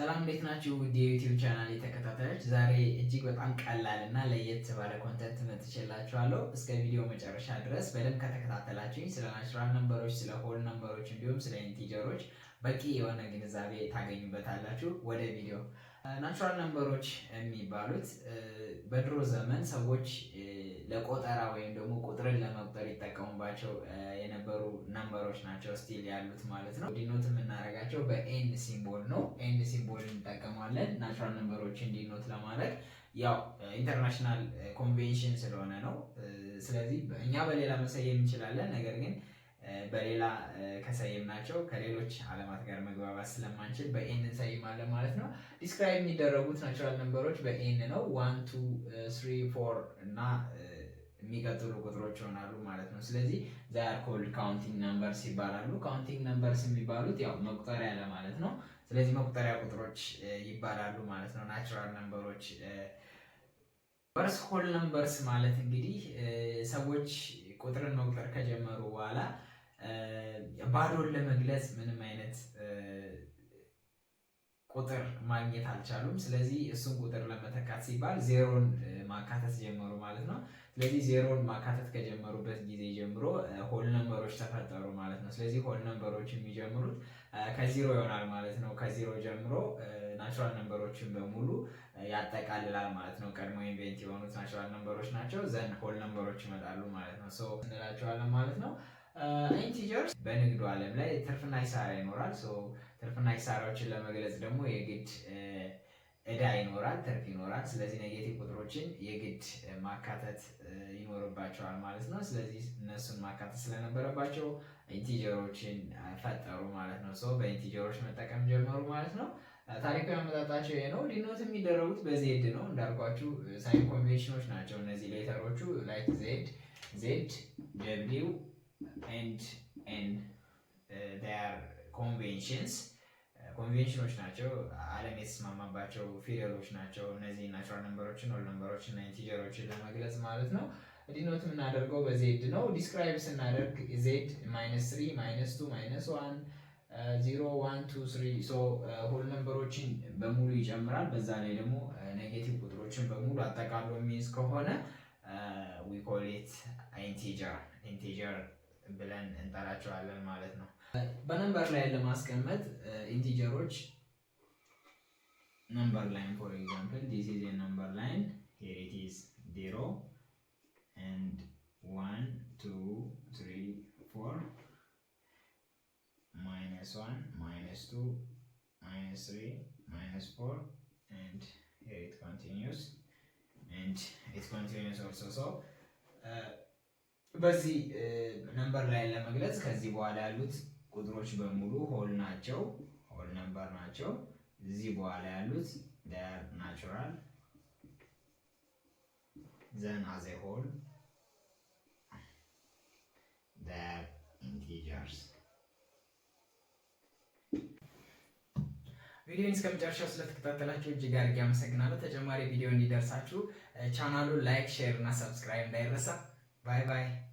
ሰላም፣ እንዴት ናችሁ? ውድ የ YouTube channel ተከታታዮች፣ ዛሬ እጅግ በጣም ቀላል እና ለየት ባለ content መጥቼላችኋለሁ። እስከ ቪዲዮ መጨረሻ ድረስ በደንብ ከተከታተላችሁኝ ስለ natural number ኦች፣ ስለ whole number ኦች እንዲሁም ስለ integer ኦች በቂ የሆነ ግንዛቤ ታገኙበታላችሁ። ወደ ቪዲዮ። Natural number ኦች የሚባሉት በድሮ ዘመን ሰዎች ለቆጠራ ወይም ደግሞ ቁጥርን ለመቁጠር ይጠቀሙባቸው የነበሩ number ኦች ናቸው፣ still ያሉት ማለት ነው። Denote የምናደርጋቸው በ N symbol ነው። N symbol እንጠቀማለን natural number ኦችን denote ለማድረግ፣ ያው international convention ስለሆነ ነው። ስለዚህ እኛ በሌላ መሰየም እንችላለን፣ ነገር ግን በሌላ ከሰየምናቸው ከሌሎች ዓለማት ጋር መግባባት ስለማንችል በ N እንሰይማለን ማለት ነው። Describe የሚደረጉት natural number ኦች በ N ነው። 1፣ 2፣ 3፣ 4 እና የሚቀጥሉ ቁጥሮች ይሆናሉ ማለት ነው። ስለዚህ they are called counting numbers ይባላሉ። Counting numbers የሚባሉት ያው መቁጠሪያ ለማለት ነው። ስለዚህ መቁጠሪያ ቁጥሮች ይባላሉ ማለት ነው። Natural number ኦች በርስ whole numbers ማለት እንግዲህ ሰዎች ቁጥርን መቁጠር ከጀመሩ በኋላ ባዶን ለመግለጽ ምንም አይነት ቁጥር ማግኘት አልቻሉም። ስለዚህ እሱን ቁጥር ለመተካት ሲባል ዜሮን ማካተት ጀመሩ ማለት ነው። ስለዚህ ዜሮን ማካተት ከጀመሩበት ጊዜ ጀምሮ whole number ኦች ተፈጠሩ ማለት ነው። ስለዚህ whole number ኦች የሚጀምሩት ከዚሮ ይሆናል ማለት ነው። ከዚሮ ጀምሮ natural number ኦችን በሙሉ ያጠቃልላል ማለት ነው። ቀድሞ invent የሆኑት natural number ኦች ናቸው። Then whole number ኦች ይመጣሉ ማለት ነው። So እንላቸዋለን ማለት ነው። Integers በንግዱ ዓለም ላይ ትርፍና ኪሳራ ይኖራል። ትርፍና ኪሳራዎችን ለመግለጽ ደግሞ የግድ ዕዳ ይኖራል፣ ትርፍ ይኖራል። ስለዚህ negative ቁጥሮችን የግድ ማካተት ይኖርባቸዋል ማለት ነው። ስለዚህ እነሱን ማካተት ስለነበረባቸው integer ኦችን ፈጠሩ ማለት ነው። So በ integer ኦች መጠቀም ጀመሩ ማለት ነው። ታሪካዊ አመጣጣቸው ይሄ ነው። Denote የሚደረጉት በ Z ነው። እንዳልኳችሁ sign convention ኦች ናቸው እነዚህ letter ኦቹ፣ like Z፣ Z፣ W and N are conventions፣ convention ኦች ናቸው። ዓለም የተስማማባቸው ፊደሎች ናቸው። እነዚህ natural number ኦችን፣ whole number ኦችን እና integer ኦችን ለመግለጽ ማለት ነው። Denote የምናደርገው በ Z ነው። Describe ስናደርግ Z -3፣ -2፣ -1፣ 0፣ 1፣ 2፣ 3፣ so whole number ኦችን በሙሉ ይጨምራል። በዛ ላይ ደግሞ negative ቁጥሮችን በሙሉ አጠቃሎ የሚይዝ ከሆነ we call it integer፣ integer ብለን እንጠራቸዋለን ማለት ነው። በ number line ለማስቀመጥ integer ኦች፣ number line, for example, this is a number line. Here it is 0 and 1, 2, 3, 4, -1, -2, -3, -4, and here it continues and it continues also. So በዚህ number line ለመግለጽ ከዚህ በኋላ ያሉት ቁጥሮች በሙሉ whole ናቸው፣ whole number ናቸው። እዚህ በኋላ ያሉት natural, then as a whole they're integers። ቪዲዮን እስከ መጨረሻው ስለተከታተላችሁ እጅግ አድርጌ አመሰግናለሁ። ተጨማሪ ቪዲዮ እንዲደርሳችሁ ቻናሉን like፣ share እና subscribe እንዳይረሳ። Bye bye።